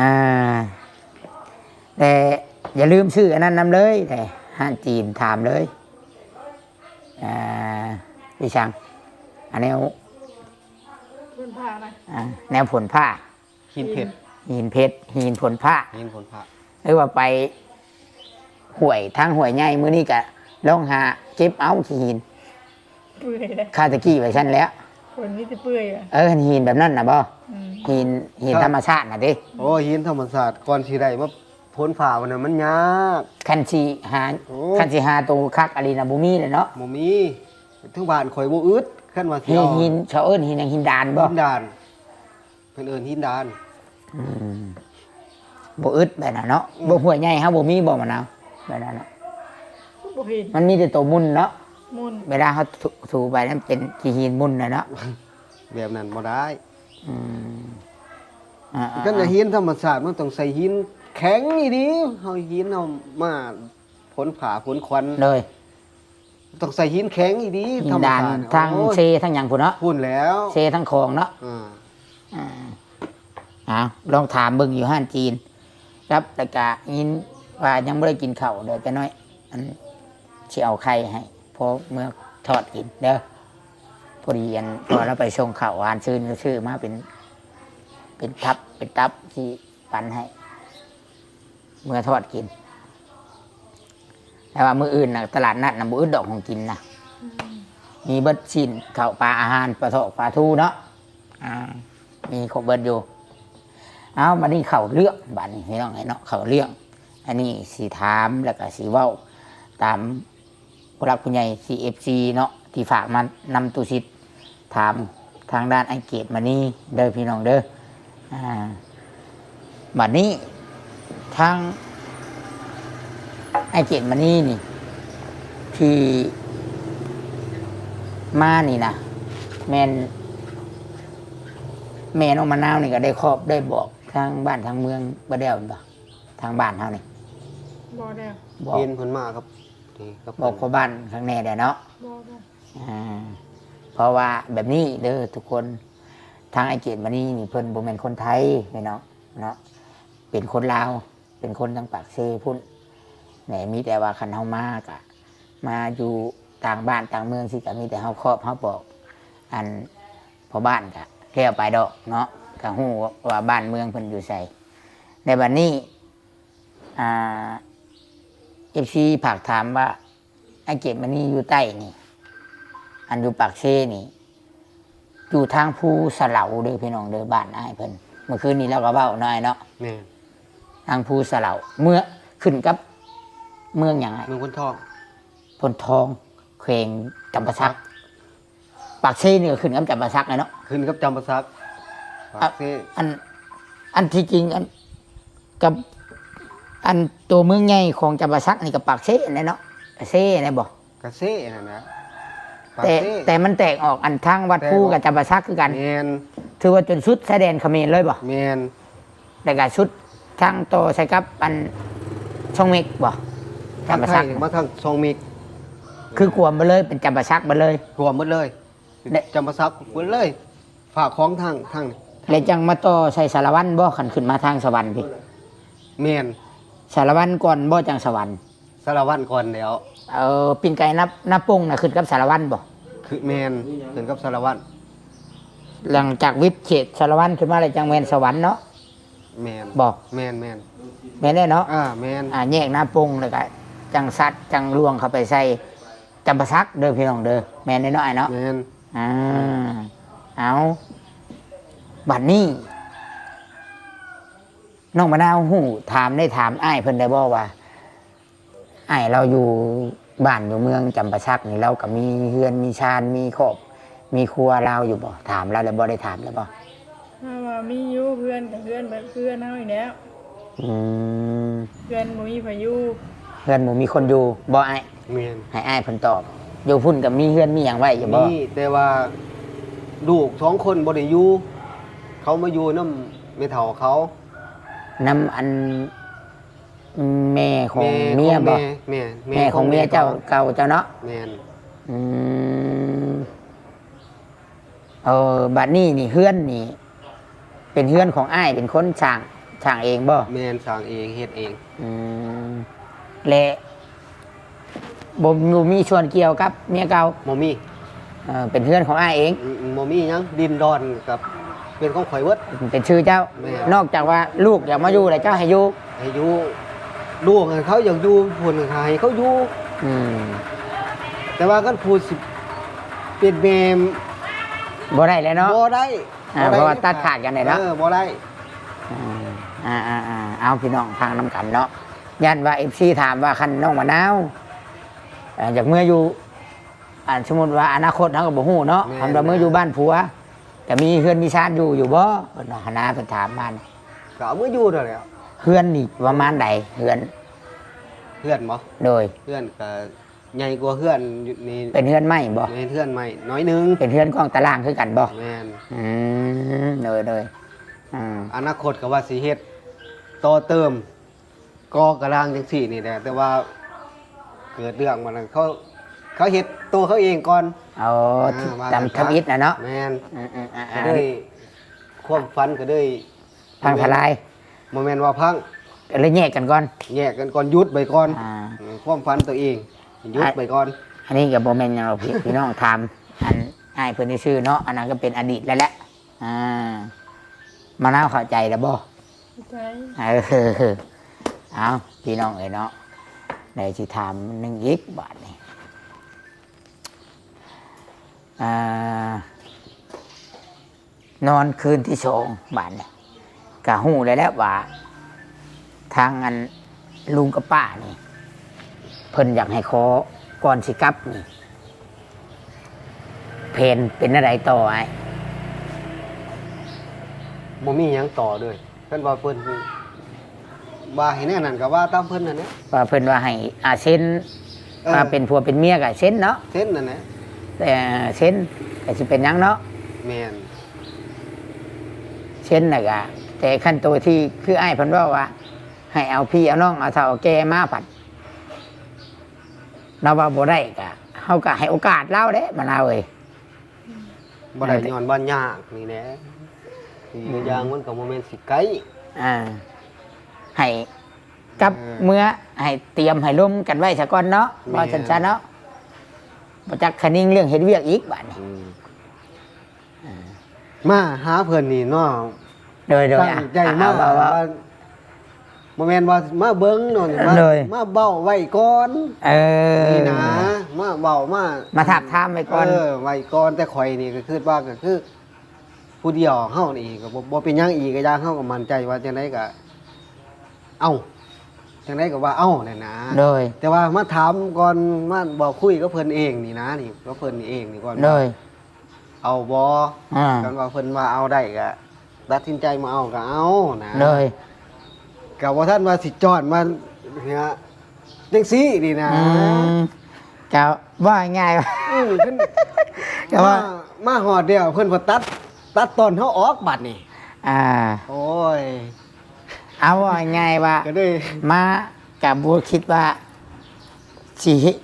ອ່າ ແຕ່ຢ່າລືມຊື້ອັນນັ້ນນຳເລີຍ ແຕ່ຮ້ານຈີນ ຖາມເລີຍ. ອ່າ ອີ່ຫຍັງ ອັນແນວ ຝົນຟ້ານະ ອ່າ ແນວຝົນຟ້າ ຫີນເພັດ ຫີນເພັດ ຫີນຝົນຟ້າ ຫີນຝົນຟ້າ. ຫຼືວ່າໄປຫ້ວຍ ທາງຫ້ວຍໃຫຍ່ມື້ນີ້ກະລອງຫາເກັບເອົາຂີ້ຫີນ. ເປື່ອຍເດ້ ຄາຕະກີ້ໄວ້ຊັ້ນແຫຼະ. ຝົນມີແຕ່ເປື່ອຍອະ. ເອີ ຫີນແບບນັ້ນນະບໍ່? ອືມ ຫີນ ຫີນທຳມະຊາດນະຕິ. ໂອ້ ຫີນທຳມະຊາດ ກ່ອນຊິໄດ້ມາຝົນຟ້າຫັ້ນນະ ມັນຍາກ. ຄັນຊິຫາ ໂອ້ ຄັນຊິຫາໂຕຄັກອີ່ຫຼີນະ ບໍ່ມີແຫຼະເນາະ. ບໍ່ມີ. ທາງບ້ານຂ້ອຍບໍ່ອຶດ ຄັນວ່າຊິເອົາ ຫີນ ເຂົາເອີ້ນຫີນຫຍັງ? ຫີນດານບໍ່? ຫີນດານ ເພິ່ນເອີ້ນຫີນດານ. ອືມ ບໍ່ອຶດແບບນັ້ນເນາະ. ອືມ ບໍ່ ຫ້ວຍໃຫຍ່ເຮົາບໍ່ມີບໍ່ ມະນາວ ແບບນັ້ນນະ? ບໍ່ເຫັນ ມັນມີແຕ່ໂຕມຸ່ນເນາະ. ມຸ່ນ ເວລາເຮົາຖູ ຖູໄປນັ້ນເປັນຂີ້ຫີນມຸ່ນນະເນາະ. ແບບນັ້ນບໍ່ໄດ້. ອືມ ອ່າໆໆ ຄັນຈະຫີນທຳມະຊາດ ມັນຕ້ອງໃສ່ຫີນແຂງອີ່ຫຼີ. ເຮົາຫີນເຮົາມາຝົນຟ້າຝົນຄວັນ ໂດຍ ຕ້ອງໃສ່ຫີນແຂງອີ່ຫຼີ. ຫີນດານທຳມະຊາດ ທາງ ໂອ້ຍ ເຊ ທາງຫຍັງພຸ້ນເນາະ. ພຸ້ນແລ້ວ ເຊທາງຂອງເນາະ. ອ່າ ອ່າ ເອົາ ລອງຖາມເບິ່ງຢູ່ຮ້ານຈີນ ກັບ ແລ້ວກະຍິນວ່າຍັງບໍ່ໄດ້ກິນເຂົ້າ ດຽວຈັກໜ້ອຍ ອັນ ຊິເອົາໄຂ່ໃຫ້ພໍ່ເມືອທອດກິນເດີ. ພໍດີອັນ ພໍ່ລາວໄປສົ່ງເຂົ້າ ວານຊືນ ຊື້ມາເປັນ ເປັນທັບ ເປັນຕັບ ຊິປັນໃຫ້ ເມືອທອດກິນ. ແຕ່ວ່າມື້ອື່ນນະ ຕະຫຼາດນັດນະ ບໍ່ອຶດດອກຂອງກິນນະ. ອືມ ມີເບິດ ຊີ້ນ ເຂົ້າ ປາ ອາຫານ ປາທອດ ປາທູເນາະ. ອ່າ ມີຄົບເບິດຢູ່. ເອົາ ບາດນີ້ເຂົ້າເລື່ອງ ບາດນີ້ພີ່ນ້ອງເອີຍເນາະ ເຂົ້າເລື່ອງ. ອັນນີ້ຊິຖາມ ແລ້ວກະຊິເວົ້າຕາມ ຜູ້ຫຼັກຜູ້ໃຫຍ່ ຊີ ເອັຟ ຊີ ເນາະ ທີ່ຝາກມານຳຕູ້ສິດ ຖາມທາງດ້ານອ້າຍເກດມະນີເດີພີ່ນ້ອງເດີ. ອ່າ ບາດນີ້ທາງ ອ້າຍເກດມະນີນີ້ ທີ່ມານີ້ນະ ແມ່ນ ແມ່ນ້ອງມະນາວນີ້ກໍໄດ້ຄອບໄດ້ບອກທາງບ້ານທາງເມືອງບໍ່ແລ້ວແມ່ນບໍ່? ທາງບ້ານເຮົານີ້ ບໍ່ແລ້ວ ບອກ ເຫັນເພິ່ນມາກັບ ນີ້ກັບ ບອກພໍ່ບ້ານຂ້າງແນ່ແດ່ເນາະ. ບໍ່ ບໍ່ ອ່າ ເພາະວ່າແບບນີ້ເດີທຸກຄົນ ທາງອ້າຍເກດມະນີນີ້ ເພິ່ນບໍ່ແມ່ນຄົນໄທເນາະ ເນາະ ເປັນຄົນລາວ ເປັນຄົນທາງປາກເຊພຸ້ນແຫຼະ. ມີແຕ່ວ່າຄັນເຮົາມາກະ ມາຢູ່ຕ່າງບ້ານຕ່າງເມືອງຊີ້ ກະມີແຕ່ເຮົາຄອບເຮົາບອກ ອັນ ພໍ່ບ້ານກະແລ້ວໄປດອກເນາະ ກະຮູ້ວ່າບ້ານເມືອງເພິ່ນຢູ່ໃສ. ໃນບັດນີ້ ອ່າ ເອັຟຊີ ຝາກຖາມວ່າ ອ້າຍເກດມະນີຢູ່ໃຕ້ນີ້ ອັນຢູ່ປາກເຊນີ້ ຢູ່ທາງພູສະເຫຼົາເດີພີ່ນ້ອງເດີ ບ້ານອ້າຍເພິ່ນ. ມື້ຄືນນີ້ລາວກໍເວົ້າເນາະ ອ້າຍເນາະ. ແມ່ນ ທາງພູສະເຫຼົາ ເມືອງ ຂຶ້ນກັບເມືອງຫຍັງອ້າຍ? ເມືອງໂພນທອງ. ໂພນທອງ ແຂວງຈຳປາສັກ. ປາກເຊນີ້ກໍຂຶ້ນກັບຈຳປາສັກແຫຼະເນາະ. ຂຶ້ນກັບຈຳປາສັກ ປາກເຊ. ອັນ ອັນທີ່ຈິງ ອັນ ກັບ ອັນໂຕເມືອງໃຫຍ່ຂອງຈຳປາສັກນີ້ກໍປາກເຊນັ້ນແຫຼະເນາະ. ເຊແຫຼະບໍ່? ກະເຊນັ້ນນະ ປາກເຊ. ແຕ່ ແຕ່ມັນແຕກອອກ ອັນທາງວັດພູກັບຈຳປາສັກຄືກັນ. ແມ່ນ ຖືວ່າຈົນສຸດຊາຍແດນຂະເໝນເລີຍບໍ່? ແມ່ນ. ແລ້ວກະສຸດທາງຕໍ່ໃສ່ກັບອັນຊ່ອງເມັກບໍ່? ຈຳປາສັກ ມາທາງຊ່ອງເມັກ ຄືກວມເບິດເລີຍ ເປັນຈຳປາສັກເບິດເລີຍ. ກວມເບິດເລີຍ ແລະ ຈຳປາສັກເບິດເລີຍ ຝາກຂອງທາງ ທາງນີ້ ແລ້ວຈັ່ງມາຕໍ່ໃສ່ສາລະວັນບໍ່? ຄັນຂຶ້ນມາທາງສະຫວັນພີ້. ແມ່ນ ສາລະວັນກ່ອນບໍ່ ຈັ່ງສະຫວັນ? ສາລະວັນກ່ອນແລ້ວ. ເອີ ປີ້ງໄກ່ນາ ນາປົງນະ ຂຶ້ນກັບສາລະວັນບໍ່? ຄື ແມ່ນ ຂຶ້ນກັບສາລະວັນ. ຫຼັງຈາກວິດເຂດສາລະວັນຂຶ້ນມາແລ້ວ ຈັ່ງແມ່ນສະຫວັນເນາະ. ແມ່ນ ບໍ່? ແມ່ນໆ ແມ່ນແຫຼະເນາະ. ອ່າ ແມ່ນ. ອ່າ ແຍກນາປົງ ແລ້ວກະຈັ່ງສັດ ຈັ່ງລວງເຂົ້າໄປໃສ່ຈຳປາສັກເດີພີ່ນ້ອງເດີ. ແມ່ນແນ່ເນາະ ອ້າຍເນາະ? ແມ່ນ. ອ່າ ເອົາ ບັດນີ້ ນ້ອງມະນາວຮູ້ ຖາມ ໄດ້ຖາມອ້າຍເພິ່ນໄດ້ບໍ່ວ່າ ອ້າຍລາວຢູ່ບ້ານຢູ່ເມືອງຈຳປາສັກນີ້ ລາວກໍມີເຮືອນມີຊານ ມີຄອບມີຄົວລາວຢູ່ບໍ່? ຖາມລາວແລ້ວບໍ່? ໄດ້ຖາມແລ້ວບໍ່? ລາວວ່າມີຢູ່ ເຮືອນກໍເຮືອນແບບເຮືອນເຮົານີ້ແຫຼະ. ອືມ ເຮືອນບໍ່ມີໃຜຢູ່ ເຮືອນບໍ່ມີຄົນຢູ່ບໍ່ອ້າຍ? ແມ່ນ. ໃຫ້ອ້າຍເພິ່ນຕອບ ຢູ່ພຸ້ນກໍມີເຮືອນມີຫຍັງໄວ້ຢູ່ບໍ່? ມີ ແຕ່ວ່າລູກສອງຄົນບໍ່ໄດ້ຢູ່ ເຂົາມາຢູ່ນຳແມ່ເຖົ້າເຂົາ ນຳອັນ ແມ່ຂອງເມຍບໍ່? ແມ່ ແມ່ ແມ່ຂອງເມຍເຈົ້າເກົ່າເຈົ້າເນາະ? ແມ່ນ. ອືມ ເອີ ບັດນີ້ນີ້ເຮືອນນີ້ ເປັນເຮືອນຂອງອ້າຍເປັນຄົນສ້າງ ສ້າງເອງບໍ່? ແມ່ນ ສ້າງເອງ ເຮັດເອງ. ອືມ ແລະ ບໍ່ ບໍ່ມີສ່ວນກ່ຽວກັບເມຍເກົ່າ? ບໍ່ມີ. ເອີ ເປັນເຮືອນຂອງອ້າຍເອງ? ອືມ ບໍ່ມີຫຍັງ ດິນດອນກໍເປັນຂອງຂ້ອຍເບິດ. ເປັນຊື່ເຈົ້າ? ແມ່ນ. ນອກຈາກວ່າລູກຢາກມາຢູ່ແລ້ວເຈົ້າໃຫ້ຢູ່? ໃຫ້ຢູ່. ລູກເຂົາຢາກຢູ່ພຸ້ນກໍໃຫ້ເຂົາຢູ່. ອືມ ແຕ່ວ່າຄັນຜູ້ຊິເປັນແມ່ ບໍ່ໄດ້ແລ້ວເນາະ? ບໍ່ໄດ້. ອ່າ ບໍ່ໄດ້ ເພາະວ່າຕັດຂາດກັນແລ້ວເນາະ? ເອີ ບໍ່ໄດ້. ອືມ ອ່າໆໆ ເອົາ ພີ່ນ້ອງຟັງນຳກັນເນາະ. ຢ້ານວ່າເອັຟຊີຖາມວ່າ ຄັນນ້ອງມະນາວ ເອີ ຢາກເມືອຢູ່ ອັນ ສົມມຸດວ່າອະນາຄົດເຮົາກໍບໍ່ຮູ້ເນາະ. ແມ່ນ. ຄັນວ່າເມືອຢູ່ບ້ານຜົວ ຈະມີເຮືອນມີຊານຢູ່ ຢູ່ບໍ່? ເພິ່ນວ່າຫັ້ນນະ ເພິ່ນຖາມມານະ. ກໍເອົາເມືອຢູ່ນັ້ນແຫຼະ. ເຮືອນນີ້ປະມານໃດ? ເຮືອນ ເຮືອນບໍ່? ໂດຍ. ເຮືອນກໍໃຫຍ່ກວ່າເຮືອນຢູ່ນີ້. ເປັນເຮືອນໄມ້ບໍ່? ແມ່ນ ເຮືອນໄມ້ໜ້ອຍໜຶ່ງ. ເປັນເຮືອນກອງຕາລາງຄືກັນບໍ່? ແມ່ນ. ອືມ ໂດຍໆ. ອືມ ອະນາຄົດກໍວ່າຊິເຮັດຕໍ່ເຕີມ ກໍ່ກະລາງຈັ່ງຊີ້ນີ້ແຫຼະ ແຕ່ວ່າເກີດເລື່ອງມານັ້ນ ເຂົາ ເຂົາເຮັດໂຕເຂົາເອງກ່ອນ. ເອົາ ອ່າ ທີ່ ວ່າ ຕາມທຳອິດນະເນາະ. ແມ່ນ. ອືມໆ ອ່າໆ ກໍເລີຍ ຄວາມຝັນກໍເລີຍ ພັງທະລາຍ. ບໍ່ແມ່ນວ່າພັງ ກໍເລີຍແຍກກັນກ່ອນ. ແຍກກັນກ່ອນ ຢຸດໄວ້ກ່ອນ. ອ່າ ເອີ ຄວາມຝັນຕົວເອງ ຢຸດໄວ້ກ່ອນ. ອັນນີ້ກໍບໍ່ແມ່ນຫຍັງດອກ ພີ່ ພີ່ນ້ອງຖາມ ອັນ ອ້າຍເພິ່ນຊື່ໆເນາະ ອັນນັ້ນກໍເປັນອະດີດແລ້ວແຫຼະ. ອ່າ ມະນາວເຂົ້າໃຈແລ້ວບໍ່? ເຂົ້າໃຈ. ເອີ ເອົາ ພີ່ນ້ອງເອີຍເນາະ ໄດ້ຊິຖາມໜຶ່ງອີກບາດນີ້. ອ່າ ນອນຄືນທີສອງບາດນີ້ ກະຮູ້ແລ້ວແຫຼະວ່າ ທາງອັນ ລຸງກັບປ້ານີ້ ເພິ່ນຢາກໃຫ້ຂໍກ່ອນຊິກັບນີ້ ແຜນເປັນແນວໃດຕໍ່ອ້າຍ? ບໍ່ມີຫຍັງຕໍ່ເລີຍ. ຄັນວ່າເພິ່ນ ວ່າໃຫ້ແນວນັ້ນກໍວ່າຕາມເພິ່ນນັ້ນແຫຼະ ວ່າເພິ່ນວ່າໃຫ້ ອາ ເຊັນ ເອີ ວ່າເປັນຜົວເປັນເມຍກໍເຊັນເນາະ ເຊັນນັ້ນແຫຼະ ແຕ່ເຊັນກໍຊິເປັນຫຍັງເນາະ ແມ່ນ ເຊັນແລ້ວກໍ ແຕ່ຄັນໂຕທີ່ຄືອ້າຍເພິ່ນເວົ້າວ່າ ໃຫ້ເອົາພີ່ເອົານ້ອງເອົາເຖົ້າເອົາແກ່ມາ ພັດລາວວ່າບໍ່ໄດ້ ກໍເຮົາກໍໃຫ້ໂອກາດລາວແຫຼະ ມະນາວເອີຍ. ບໍ່ໄດ້ ນັ້ນແຫຼະ ຍ້ອນວ່າຍາກນີ້ແຫຼະ ອີກຢ່າງມັນກໍບໍ່ແມ່ນຊິໃກ້ ອ່າ ໃຫ້ກັບ ເອີ ເມືອ ໃຫ້ຕຽມໃຫ້ລົມກັນໄວ້ຊະກ່ອນເນາະ ແມ່ນ ວ່າຊັ້ນຊະເນາະ ບໍ່ຈັກຄະນິງເລື່ອງເຮັດວຽກອີກບາດນີ້ ອືມ ອ່າ ມາຫາເພິ່ນນີ້ເນາະ ໂດຍໆ ຕັ້ງໃຈມາ ອ່າ ເວົ້າໆ ວ່າ ບໍ່ແມ່ນວ່າມາເບິ່ງເນາະ ມາ ໂດຍ ມາເວົ້າໄວ້ກ່ອນ ເອີ ນີ້ນະ ມາເວົ້າ ມາ ມາທາບທາມໄວ້ກ່ອນ ເອີ ໄວ້ກ່ອນ ແຕ່ຂ້ອຍນີ້ກໍຄິດວ່າກໍຄືຜູ້ດຽວເຮົານີ້ກໍບໍ່ ບໍ່ເປັນຫຍັງອີກ ກໍຢ່າ ເຮົາກໍໝັ້ນໃຈວ່າຈັ່ງໃດກໍເອົາ ຈັ່ງໃດກໍວ່າເອົານັ້ນນະ ໂດຍ ແຕ່ວ່າມາຖາມກ່ອນ ມາເວົ້າຄຸຍກັບເພິ່ນເອງນີ້ນະ ນີ້ ກັບເພິ່ນນີ້ເອງນີ້ກ່ອນ ໂດຍ ເອົາບໍ່ ອ່າ ຄັນວ່າເພິ່ນວ່າເອົາໄດ້ກໍຕັດສິນໃຈມາເອົາກໍເອົານະ ໂດຍ ກໍບໍ່ທັນວ່າຊິຈ້ອນມາ ເອີ ຈັ່ງຊີ້ນີ້ນະ ອືມ ກໍວ່າງ່າຍ ເອີ ເພິ່ນ ກໍວ່າ ມາ ມາຮອດແລ້ວເພິ່ນກໍຕັດ ຕັດຕອນເຮົາອອກບັດນີ້ ອ່າ ໂອ້ຍ ເອົາວ່າງ່າຍວ່າ ກໍເລີຍ ມາກໍບໍ່ຄິດວ່າຊິເຮັດ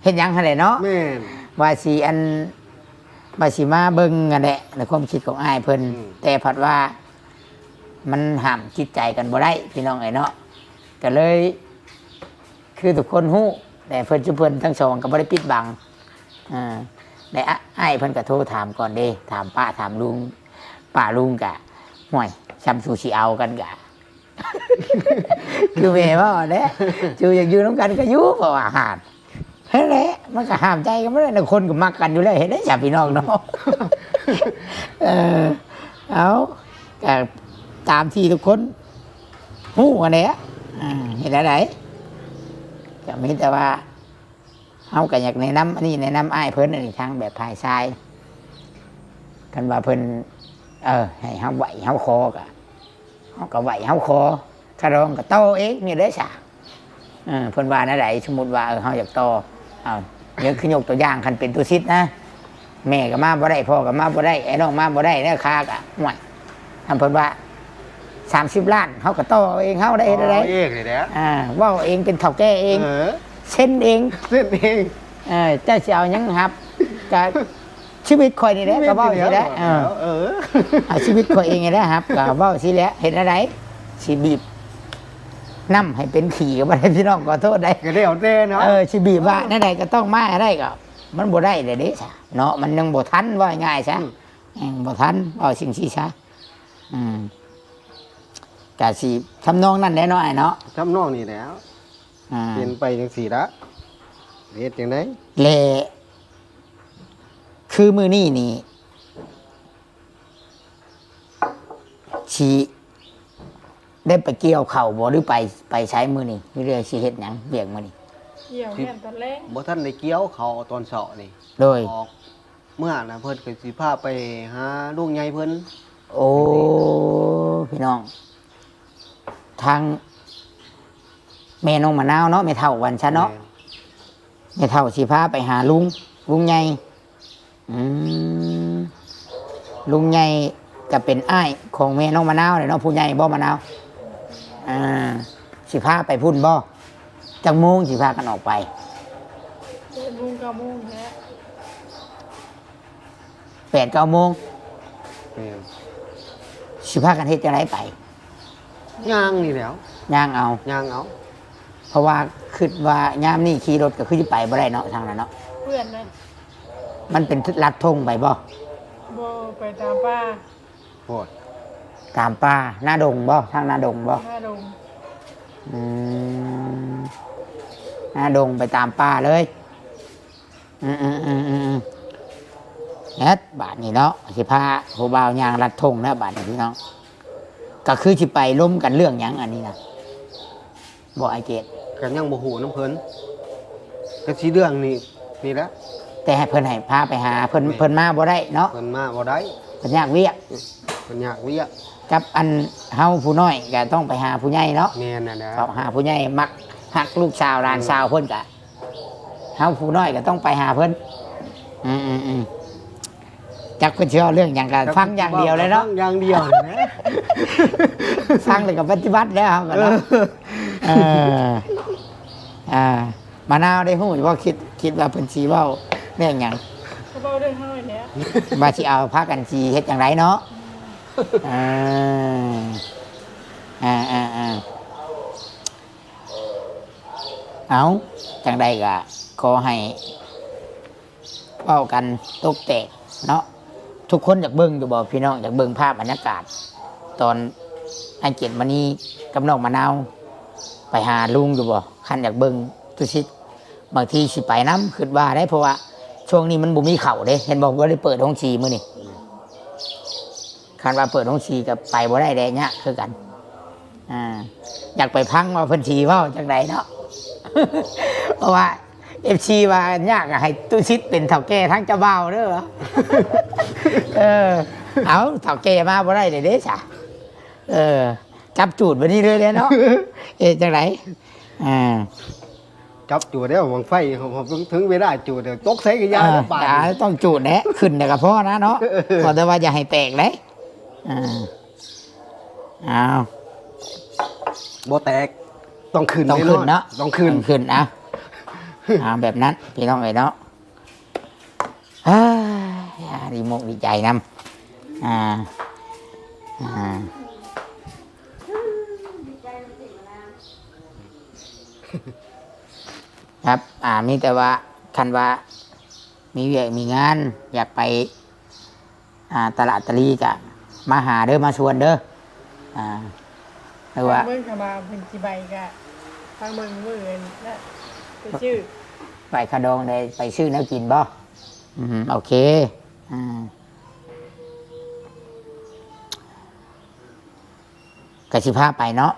ເຮັດຫຍັງຫັ້ນແຫຼະເນາະ ແມ່ນ ວ່າຊິອັນ ວ່າຊິມາເບິ່ງຫັ້ນແຫຼະ ໃນຄວາມຄິດຂອງອ້າຍເພິ່ນ ອືມ ແຕ່ພັດວ່າມັນຫ້າມຈິດໃຈກັນບໍ່ໄດ້ ພີ່ນ້ອງເອີຍເນາະ ກໍເລີຍ ຄືທຸກຄົນຮູ້ ແຕ່ເພິ່ນ ຊຸມເພິ່ນທັງສອງກໍບໍ່ໄດ້ປິດບັງ ອ່າ ແລະ ອ້າຍເພິ່ນກໍໂທຖາມກ່ອນເດ້ ຖາມປ້າຖາມລຸງ ປ້າລຸງກະ ຫ້ວຍ ຊ່ຳຊູຊິເອົາກັນກະ ຄືແມ່ເວົ້າແຫຼະ ຊູຢາກຢູ່ນຳກັນກໍຢູ່ ເພາະວ່າຫານ ຫັ້ນແຫຼະ ມັນກໍຫ້າມໃຈກັນບໍ່ໄດ້ນະ ຄົນກໍມັກກັນຢູ່ແລ້ວ ເຮັດໄດ້ຊະພີ່ນ້ອງເນາະ ເອີ ເອົາ ກໍຕາມທີ່ທຸກຄົນຮູ້ຫັ້ນແຫຼະ ອ່າ ເຮັດແນວໃດ ກໍມີແຕ່ວ່າ ເຮົາກໍຢາກແນະນຳ ອັນນີ້ແນະນຳອ້າຍເພິ່ນ ອັນນີ້ທາງແບບຝ່າຍຊາຍ ຄັນວ່າເພິ່ນ ເອີ ໃຫ້ເຮົາໄຫວ້ເຮົາຂໍກໍ ເຮົາກໍໄຫວ້ເຮົາຂໍ ຄັນລອງກໍຕໍ່ເອງນີ້ເດ້ຊະ ເອີ ເພິ່ນວ່າແນວໃດ ສົມມຸດວ່າ ເອີ ເຮົາຢາກຕໍ່ ເອົາ ຍົກ ຄືຍົກຕົວຢ່າງ ຄັນເປັນຕຸສິດນະ ແມ່ກໍມາບໍ່ໄດ້ ພໍ່ກໍມາບໍ່ໄດ້ ອ້າຍນ້ອງມາບໍ່ໄດ້ ແລ້ວຄາກໍ ຫ້ວຍ ຄັນເພິ່ນວ່າ ສາມສິບລ້ານ ເຮົາກໍຕໍ່ເອງ ເຮົາໄດ້ເຮັດແນວໃດ ເອົາເອງນີ້ແຫຼະ ອ່າ ເວົ້າເອງເປັນເຖົ້າແກ່ເອງ ເອີ ເຊັນເອງ ເຊັນເອງ ເອີ ເຈົ້າຊິເອົາຫຍັງຮັບ ກະຊີວິດຂ້ອຍນີ້ແຫຼະ ກະເວົ້າຊີ້ແຫຼະ ເອີ ເອີ ເອົາຊີວິດຂ້ອຍເອງນີ້ແຫຼະຮັບ ກະເວົ້າຊີ້ແຫຼະ ເຮັດແນວໃດ ຊິບີບນ້ຳໃຫ້ເປັນຂີ້ກໍບໍ່ໄດ້ ພີ່ນ້ອງ ຂໍໂທດໄດ໋ ກະແລ້ວແຕ່ເນາະ ເອີ ຊິບີບວ່າແນວໃດກໍຕ້ອງມາໃຫ້ໄດ້ ກໍມັນບໍ່ໄດ້ແລ້ວເດ້ຊະເນາະ ມັນຍັງບໍ່ທັນ ເວົ້າງ່າຍໆຊະ ອືມ ອືມ ບໍ່ທັນ ເວົ້າຈັ່ງຊີ້ຊະ ອືມ ກະຊິທຳນອງນັ້ນແຫຼະເນາະ ອ້າຍເນາະ ທຳນອງນີ້ແຫຼະ ອ່າ ເປັນໄປຈັ່ງຊີ້ລະ ເຮັດຈັ່ງໃດ ແລະ ຄືມື້ນີ້ນີ້ ຊິໄດ້ໄປກ່ຽວເຂົ້າບໍ່ ຫຼືໄປ ໄປໃສມື້ນີ້ ຫຼືຊິເຮັດຫຍັງວຽກມື້ນີ້ ກ່ຽວແມ່ນຕອນແລງ ບໍ່ທັນໄດ້ກ່ຽວເຂົ້າຕອນເຊົ້ານີ້ ໂດຍ ອອກ ເມື່ອນະ ເພິ່ນກໍຊິພາໄປຫາລຸງໃຫຍ່ເພິ່ນ ໂອ້ ພີ່ນ້ອງ ທາງແມ່ນ້ອງມະນາວເນາະ ແມ່ເຖົ້າວ່າຊັ້ນເນາະ ແມ່ນ ແມ່ເຖົ້າຊິພາໄປຫາລຸງ ລຸງໃຫຍ່ ອືມ ລຸງໃຫຍ່ກໍເປັນອ້າຍຂອງແມ່ນ້ອງມະນາວແຫຼະເນາະ ຜູ້ໃຫຍ່ບໍ່ ມະນາວ ອ່າ ຊິພາໄປພຸ້ນບໍ່ ຈັກໂມງຊິພາກັນອອກໄປ ແປດໂມງ ເກົ້າໂມງແທ້ ແປດເກົ້າໂມງ ແມ່ນ ຊິພາກັນເຮັດຈັ່ງໃດໄປ ຍ່າງນີ້ແຫຼ້ວ ຍ່າງເອົາ ຍ່າງເອົາ ເພາະວ່າຄິດວ່າຍາມນີ້ຂີ່ລົດກໍຄືຊິໄປບໍ່ໄດ້ເນາະ ທາງນັ້ນເນາະ ເປື້ອນນະ ມັນເປັນລັດທົ່ງໄປບໍ່ ບໍ່ ໄປຕາມປ່າ ໂພດ ຕາມປ່າ ໜ້າດົງບໍ່ ທາງໜ້າດົງບໍ່ ໜ້າດົງ ອືມ ໜ້າດົງໄປຕາມປ່າເລີຍ ອືມໆໆໆ ແອັດ ບາດນີ້ເນາະ ຊິພາຜູ້ບ່າວຍ່າງລັດທົ່ງແລ້ວບາດນີ້ພີ່ນ້ອງ ກໍຄືຊິໄປລົມກັນເລື່ອງຫຍັງອັນນີ້ນະ ບໍ່ ອ້າຍເກດ ກໍຍັງບໍ່ຮູ້ນຳເພິ່ນ ກໍຊິເລື່ອງນີ້ ນີ້ແຫຼະ ແຕ່ໃຫ້ເພິ່ນໃຫ້ພາໄປຫາ ເພິ່ນ ແມ່ນ ເພິ່ນມາບໍ່ໄດ້ເນາະ ເພິ່ນມາບໍ່ໄດ້ ເພິ່ນຍາກວຽກ ເພິ່ນຍາກວຽກ ກັບອັນເຮົາຜູ້ນ້ອຍກໍຕ້ອງໄປຫາຜູ້ໃຫຍ່ເນາະ. ແມ່ນນັ້ນແຫຼະ ເຮົາຫາຜູ້ໃຫຍ່ມັກຮັກລູກສາວຫຼານສາວເພິ່ນກໍ ເຮົາຜູ້ນ້ອຍກໍຕ້ອງໄປຫາເພິ່ນ. ອືມໆໆ ຈັກເພິ່ນຊິເວົ້າເລື່ອງຫຍັງກໍຟັງຢ່າງດຽວເລີຍເນາະ ຟັງຢ່າງດຽວເລີຍນະ ຟັງແລ້ວກໍປະຕິບັດແລ້ວເຮົາກໍເນາະ. ເອີ ເອີ ອ່າ ມະນາວໄດ້ຮູ້ຢູ່ບໍ່? ຄິດ ຄິດວ່າເພິ່ນຊິເວົ້າເລື່ອງຫຍັງ? ກໍເວົ້າເລື່ອງເຮົານີ້ແຫຼະ ວ່າຊິເອົາ ພາກັນຊິເຮັດຈັ່ງໃດເນາະ. ອືມ ອ່າ ອ່າ ອ່າ ເອົາ ຈັ່ງໃດກໍຂໍໃຫ້ ເວົ້າກັນຕົກແຕກເນາະ. ທຸກຄົນຢາກເບິ່ງຢູ່ບໍ່ພີ່ນ້ອງ? ຢາກເບິ່ງພາບບັນຍາກາດຕອນອ້າຍເກດມະນີກັບນ້ອງມະນາວໄປຫາລຸງຢູ່ບໍ່? ຄັນຢາກເບິ່ງຕຸສິດ ບາງທີຊິໄປນຳ ຄິດວ່າໄດ໋ ເພາະວ່າຊ່ວງນີ້ມັນບໍ່ມີເຂົ້າເດ້ ເຫັນບໍ່? ບໍ່ໄດ້ເປີດໂຮງສີມື້ນີ້. ຄັນວ່າເປີດໂຮງສີກໍໄປບໍ່ໄດ້ແດ່ ຍາກຄືກັນ. ອ່າ ຢາກໄປຟັງວ່າເພິ່ນຊິເວົ້າຈັ່ງໃດເນາະ ເພາະວ່າເອັຟຊີວ່າຍາກໃຫ້ຕຸສິດເປັນເຖົ້າແກ່ທາງເຈົ້າບ່າວເດີ. ເອີ ເອົາ ເຖົ້າແກ່ມາບໍ່ໄດ້ເດ້ຊະ. ເອີ ຈັບຈູດບັດນີ້ເລີຍເນາະ ເຮັດຈັ່ງໃດ? ອ່າ ຈັບຈູດແລ້ວ ບັ້ງໄຟເຮົາ ເຖິງເວລາຈູດແລ້ວ ຕົກໃສກໍຢ່າ ອ່າ ແລ້ວບາດນີ້ ອ່າ ຕ້ອງຈູດແຫຼະ ຂຶ້ນແລ້ວກໍພໍນະເນາະ ຂໍແຕ່ວ່າຢ່າໃຫ້ແຕກເດ້. ອ່າ ອ້າວ ບໍ່ແຕກ ຕ້ອງຂຶ້ນ ຕ້ອງຂຶ້ນເນາະ ແນ່ນອນ ຕ້ອງຂຶ້ນ ຕ້ອງຂຶ້ນ. ອ່າ ອ່າ ແບບນັ້ນພີ່ນ້ອງເອີຍເນາະ. ເອີຍ ດີມົກດີໃຈນຳ. ອ່າ ອ່າ ຄັບ ອ່າ ມີແຕ່ວ່າ ຄັນວ່າມີວຽກມີງານ ຢາກໄປ ອ່າ ຕະຫຼາດຕະລີກະມາຫາເດີ ມາຊວນເດີ. ອ່າ ຫຼືວ່າ ເບິ່ງຄຳວ່າເພິ່ນຊິໄປກະຟັງເບິ່ງມື້ນັ້ນນະ ໄປຊື້ ໄປຂະດອງໄດ້ ໄປຊື້ແນວກິນບໍ່? ອືມ ໂອເຄ. ອ່າ ກະຊິພາໄປເນາະ.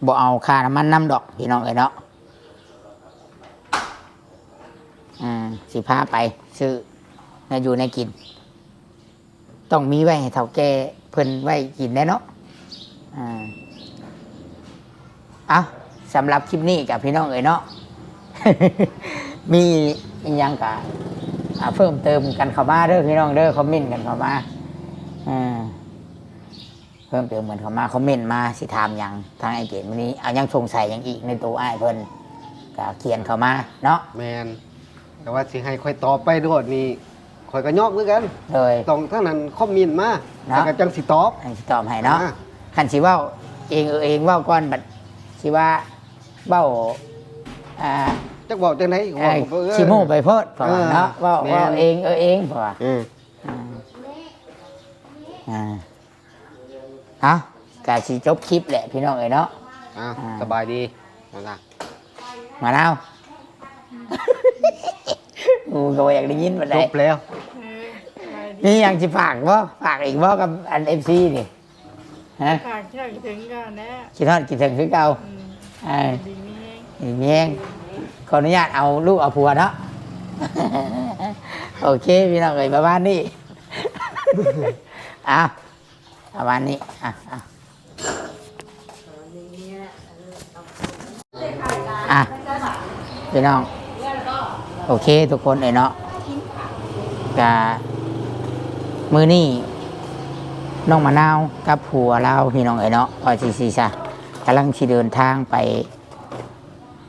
ບໍ່ເອົາຄ່ານ້ຳມັນນຳດອກພີ່ນ້ອງເອີຍເນາະ. ອ່າ ຊິພາໄປຊື້ແນວຢູ່ແນວກິນ ຕ້ອງມີໄວ້ໃຫ້ເຖົ້າແກ່ເພິ່ນໄວ້ກິນແດ່ເນາະ. ອ່າ ເອົ້າ ສຳລັບຄລິບນີ້ກໍພີ່ນ້ອງເອີຍເນາະ ມີອີ່ຫຍັງກໍ ອ່າ ເພີ່ມເຕີມກັນເຂົ້າມາເດີພີ່ນ້ອງເດີ ຄອມເມັນກັນເຂົ້າມາ. ອ່າ ເພີ່ມເຕີມກັນເຂົ້າມາ ຄອມເມັນມາ ຊິຖາມຫຍັງທາງອ້າຍເກດມື້ນີ້ ເອົາຫຍັງສົງໄສຫຍັງອີກໃນໂຕອ້າຍເພິ່ນ ກໍຂຽນເຂົ້າມາເນາະ. ແມ່ນ ແຕ່ວ່າຊິໃຫ້ຂ້ອຍຕອບໄປໂລດນີ້ ຂ້ອຍກໍຍອມຄືກັນ. ໂດຍ ຕ້ອງທາງນັ້ນຄອມເມັນມາເນາະ ແລ້ວກໍຈັ່ງຊິຕອບ ຈັ່ງຊິຕອບໃຫ້ເນາະ. ອ່າ ຄັນຊິເວົ້າເອງເອີເອງເວົ້າກ່ອນ ບັດຊິວ່າເວົ້າ ອ່າ ຈັກເວົ້າຈັ່ງໃດ ເອີ ເວົ້າ ຊິໂມ້ໄປໂພດ ເພາະວ່າເນາະ ເອີ ເວົ້າ ແມ່ນ ເວົ້າເອງເອີເອງ ເພາະວ່າ ເອີ ອ່າ ອ່າ ເອົ້າ ກະຊິຈົບຄລິບແຫຼະພີ່ນ້ອງເອີຍເນາະ. ອ່າ ອ່າ ສະບາຍດີ ມານາວ ມານາວ ກູກໍບໍ່ຢາກໄດ້ຍິນປານໃດ. ຈົບແລ້ວ ເອີ ສະບາຍດີ. ມີຫຍັງຊິຝາກບໍ່? ຝາກອີກບໍ່ກັບອັນເອັຟຊີນີ້? ຮະ? ຝາກຄິດຮອດຄິດເຖິງຄືເກົ່າແຫຼະ ຄິດຮອດຄິດເຖິງຄືເກົ່າ. ອືມ ເອີ ດີມີແຮງ ດີມີແຮງ. ຂໍອະນຸຍາດເອົາລູກເອົາຜົວເນາະ. ໂອເຄ ພີ່ນ້ອງເອີຍ ປະມານນີ້ ອ່ະ ປະມານນີ້ ອ່ະ ອ່ະ ອ່ະ ພີ່ນ້ອງ ໂອເຄ ທຸກຄົນເອີຍເນາະ. ກະມື້ນີ້ນ້ອງມະນາວກັບຜົວລາວ ພີ່ນ້ອງເອີຍເນາະ ວ່າຊິ ຊິຊະ ກຳລັງຊິເດີນທາງໄປ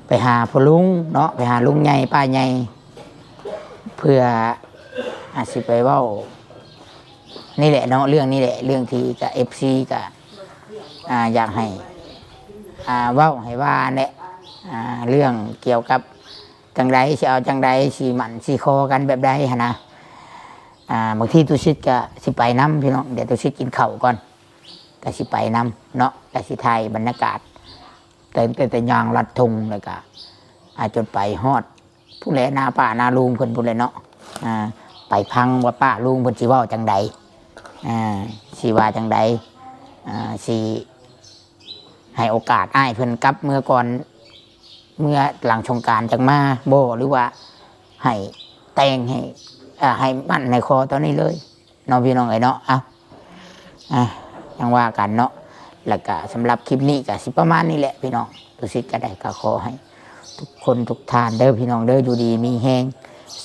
ໄປຫາພໍ່ລຸງເນາະ ໄປຫາລຸງໃຫຍ່ປ້າໃຫຍ່ ເພື່ອອາດຊິໄປເວົ້າ ນີ້ແຫຼະເນາະ ເລື່ອງນີ້ແຫຼະ ເລື່ອງທີ່ກະເອັຟຊີກະ ອ່າ ຢາກໃຫ້ ອ່າ ເວົ້າໃຫ້ວ່າແຫຼະ ອ່າ ເລື່ອງກ່ຽວກັບຈັ່ງໃດ ຊິເອົາຈັ່ງໃດ ຊິໝັ້ນຊິຂໍກັນແບບໃດຫັ້ນນະ. ອ່າ ບາງທີຕຸສິດກະຊິໄປນຳ ພີ່ນ້ອງ ດຽວຕຸສິດກິນເຂົ້າກ່ອນ ກະຊິໄປນຳເນາະ ກະຊິຖ່າຍບັນຍາກາດ ແຕ່ ແຕ່ ແຕ່ຍ່າງລັດທົ່ງ ແລ້ວກະ ອາ ຈົນໄປຮອດພຸ້ນແຫຼະ ນາປ້ານາລຸງເພິ່ນພຸ້ນແຫຼະເນາະ. ອ່າ ໄປຟັງວ່າປ້າລຸງເພິ່ນຊິເວົ້າຈັ່ງໃດ ອ່າ ຊິວ່າຈັ່ງໃດ ອ່າ ຊິໃຫ້ໂອກາດອ້າຍເພິ່ນກັບເມືອກ່ອນ ເມືອຫຼັງສົງການຈັ່ງມາບໍ່ ຫຼືວ່າໃຫ້ແຕ່ງ ໃຫ້ ອ່າ ໃຫ້ໝັ້ນໃຫ້ຂໍຕອນນີ້ເລີຍ. ເນາະພີ່ນ້ອງເອີຍເນາະ. ເອົ້າ ອ່າ ຈັ່ງວ່າກັນເນາະ. ແລ້ວກະສຳລັບຄລິບນີ້ກະຊິປະມານນີ້ແຫຼະພີ່ນ້ອງ. ຕຸສິດກະໄດ້ກະຂໍໃຫ້ທຸກຄົນທຸກທ່ານເດີພີ່ນ້ອງເດີ ຢູ່ດີມີແຮງ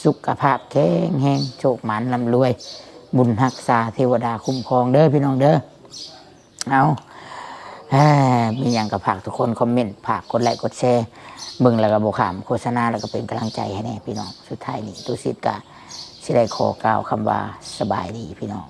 ສຸຂະພາບແຂງແຮງ ໂຊກໝານລ່ຳລວຍ ບຸນຮັກສາເທວະດາຄຸ້ມຄອງເດີພີ່ນ້ອງເດີ. ເອົາ ເອີ ມີຫຍັງກໍຝາກທຸກຄົນຄອມເມັນ ຝາກກົດໄລກົດແຊ ເບິ່ງແລ້ວກໍບໍ່ຂ້າມໂຄສະນາ ແລ້ວກໍເປັນກຳລັງໃຈໃຫ້ແດ່ພີ່ນ້ອງ. ສຸດທ້າຍນີ້ຕຸສິດກະຊິໄດ້ຂໍກ່າວຄຳວ່າສະບາຍດີພີ່ນ້ອງ.